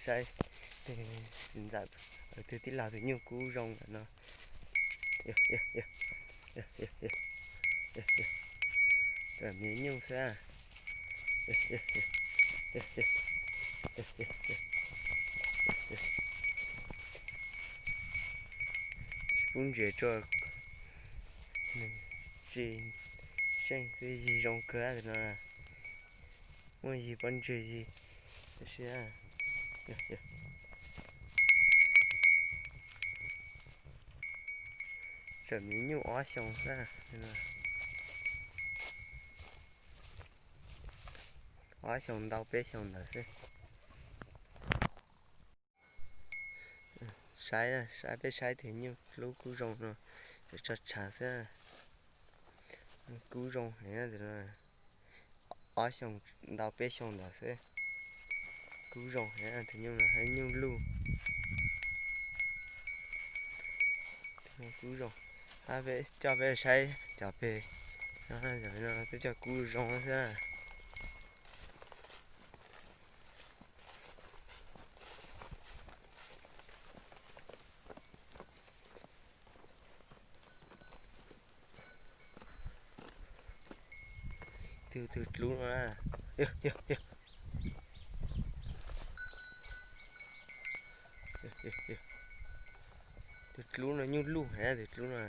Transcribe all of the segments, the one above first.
Saib, tus txiv ntxawm, tus tij laug tus nyuj kub zoo ntawm no. Tam me nyuj xwb. Tsis pub ntses rau, tsis seej xwb, yig zoo kawg tus no. Muaj yig pob ntseg yig, tab sis tseem me nyuj ob xyoos xwb. Ob xyoos ntau peb xyoos ntawd xwb. Saib, saib peb saib tus nyuj dlub kub zoo no, tso tshav xwb. Kub zoo heev, ob xyoos ntau peb xyoos ntawd xwb. Kub zoo heev tus nyuj no, nyuj luj. Kub zoo. Hab peb coj peb saib cov peg no, peb coj kub zoo xwb. Tus, tus dlub no na. Tus dlub no nyuj luj heev tus dlub no.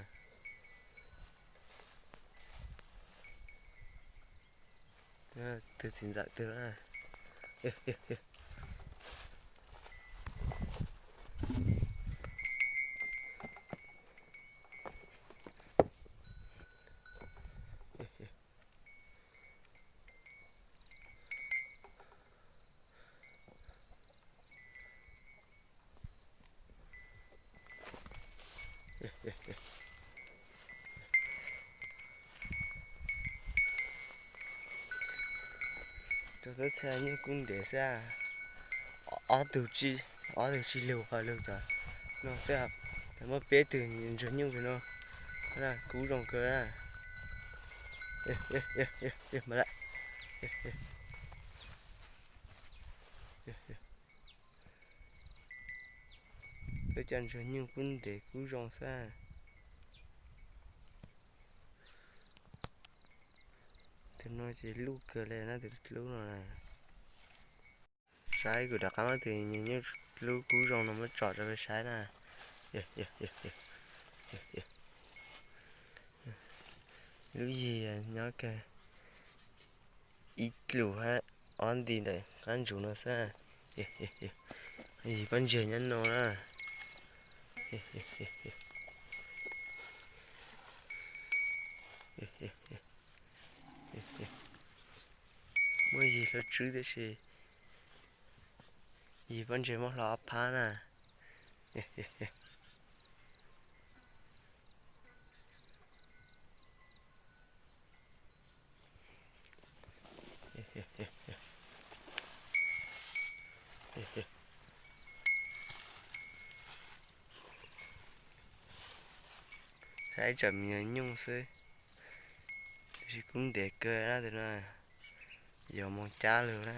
Tus txiv ntxawm twg na. Tus tub txhia nyuj kub ntev xwb. Ob tug, ob tug tsis lug qhov lug cov no xwb. Muaj peb tug ntsuag nyuj no, kub zoo kawg na. Peb cov ntsuag nyuj kub ntev kub zoo xwb. Tus no ces luj kawg li na, tus dlub no na. Saib kuv rov qab muab tus nyuj dlub kub zoo no muab tso rau peb saib na. Lub yig nyob kawg ib dlus hab ob nti ntawm qab ntsuv no xwb. Yig pob ntseg nyob no na. Muaj yig hlo tswb tab sis yig pob ntseg muab hlo ob phab na. Saib tsam me nyuj xwb, tab sis kub ntev kawg na tus no, yuav moog cab lug na.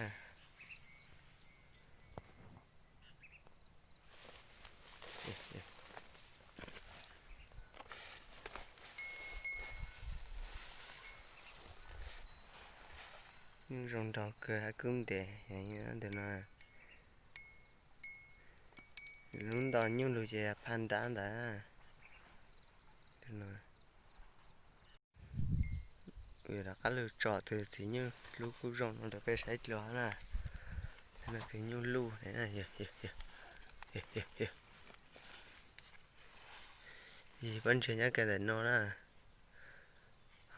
Nyuj zoo nraug kawg hab kub ntev heev ntawm no. Lub nto nyuj lug ces phaj nrab ntawd. Rov qab lug tso tus txiv nyuj dlub kub zoo no rau peb saib dlua na. Tus nyuj luj, yig pob ntseg nyob kawg ntawm no na.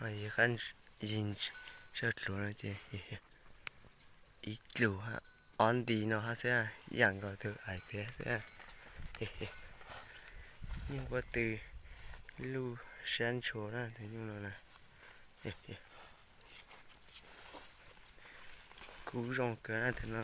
Yig sab dlua no ces ib dlus ob nti no hab xwb, ib yam nkaus tus ais tiag xwb. Nyuj pob tw luj sab ntshua na, tus nyuj no na. Kub zoo kawg na tus no.